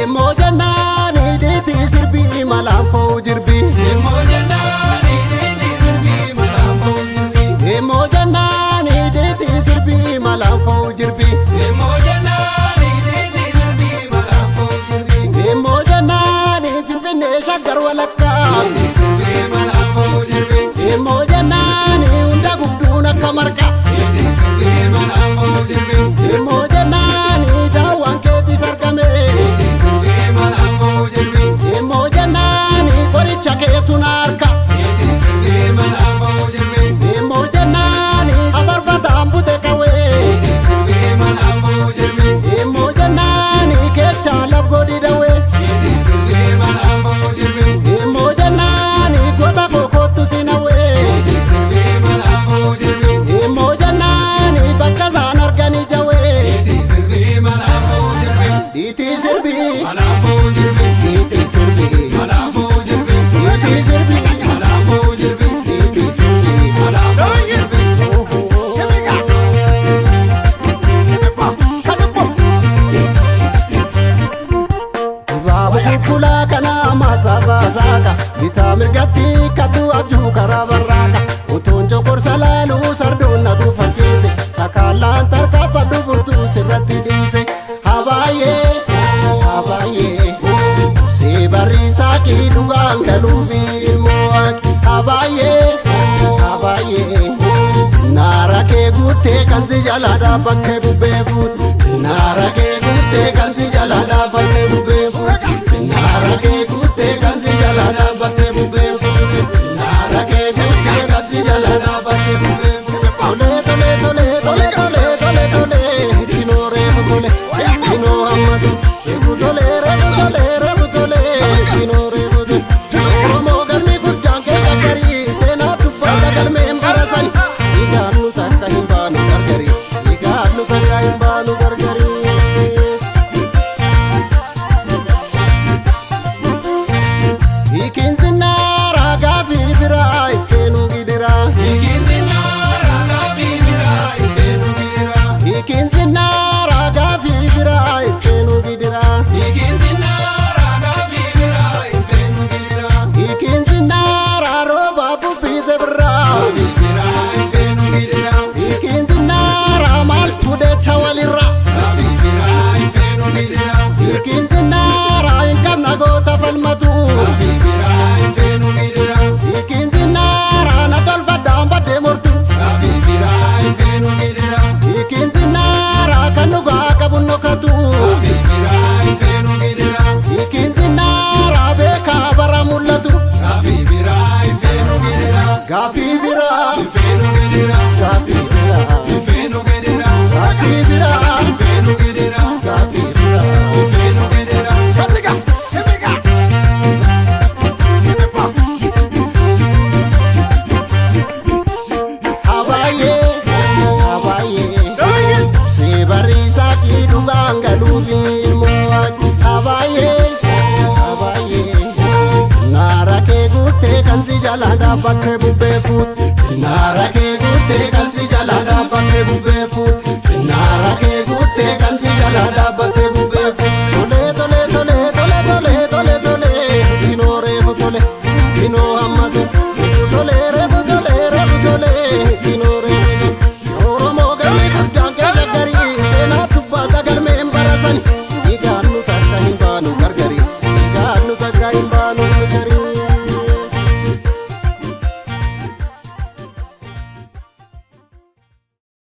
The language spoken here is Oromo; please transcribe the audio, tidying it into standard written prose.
Immoo jennaan hidhiitti sirbii malaan fo'u jirbi. Immoo jennaan hidhiitti sirbii malaan fo'u jirbi. Immoo jennaan hidhiitti sirbii malaan fo'u jirbi. Immoo jennaan hidhiitti sirbii malaan fo'u jirbi. Immoo jennaan Finfinnee Shaggar walakkaa. Sirbii malaan fo'u jirbi. Immoo jennaan hunda gubduun akka marqaa. Sirbii malaan fo'u jirbi. Immoo jennaan daawwan keetis argame. Sirbii malaan fo'u jirbi. Immoo jennaan qoricha keetu na harka. Sirbii malaan fo'u jirbi. Immoo jennaan afarfataan bute qawwee. Sirbii malaan fo'u jirbi. Immoo jennaan keechaa laf godhi dawee. Sirbii malaan fo'u jirbi. Immoo jennaan goota kookootu si nawee. Sirbii malaan fo'u jirbi. Immoo jennaan bakka isaan arganii jawee. Sirbii malaan fo'u jirbi. Dhiitii sirbii. Malaan fo'u jirbi. Dhiitii sirbii. Malaan fo'u jirbi. Dhiitii sirbii. Malaan fo'u jirbi. Dhiitii sirbii. Malaan fo'u jirbi. Dibaaba kukkulaa kana maasaa baasaaka bitaa mirgatti kadhu abjuu karaa barraaka utuun coqorsa laaluu sardoon na gufachiise sakaalaan tarkaanfadhu furtuu sirratti dhiise habaayee habaayee see barriisaa kii dhugaan galuufi ilmoo waaqi habaayee habaayee sinnaara kee guuttee kan si jala dhaabbattee bubbee fuute sinnaara kee guuttee kan si jala dhaabbattee bubbee fuute sinnaara kee guuttee kan si jala dhaabbattee bubbee fuute sinnaara kee guuttee kan si jala dhaabbattee bubbee fuute tolee tolee tolee tolee tolee tolee tolee dinoo reefu tole dinoo hammatu reefu tolee reefu tolee reefu tolee dinoo reefu tole Oromoo galmi guddaan kee shaggarii seenaa dubbata galmeen barasan dhiigaan nu takka hin baanu gargari dhiigaan nu takka hin baanu gargari. Hiikinsinaaraa gaafii biraa iffeenuu gidiraa. Hiikinsinaaraa gaafii biraa ifeenu gidiraa. Hiikinsinaaraa gaafii biraa iffeenuu gidiraa. Hiikinsinaaraa gaafii biraa ifeenu gidiraa. Hiikinsinaaraa rooba bubbise birraa. Gaafii biraa ifeenu gidiraa. Hiikinsinaaraa maaltu decha walirraa. Gaafii biraa ifeenu gidiraa. Hiikinsinaaraa hin qabna goota falmatu. Gaafii biraa ifeenu gidiraa. Hiikinsinaaraa na tolfadhaan baddee mortu. Gaafii biraa ifeenu gidiraa. Hiikinsinaaraa kan dhugaa qabu nokatu. Gaafii biraa ifeenu gidiraa. Hiikinsinaaraa beekaa bara mul'atu. Gaafii biraa ifeenu gidiraa. Gaafii biraa. Ifeenu gidiraa. Gaafii biraa. Ifeenu gidiraa. Gaafii biraa. Ifeenu gidiraa. Gaafii biraa. Ifeenu gidiraa. Habaayee habaayee see barriisaa kii dhugaan galuufi ilmoo waaqi. Habaayee habaayee sinnaara kee guuttee kan si jala dhaabbattee bubbee fuute sinnaara kee guuttee kan si jala dhaabbattee bubbee.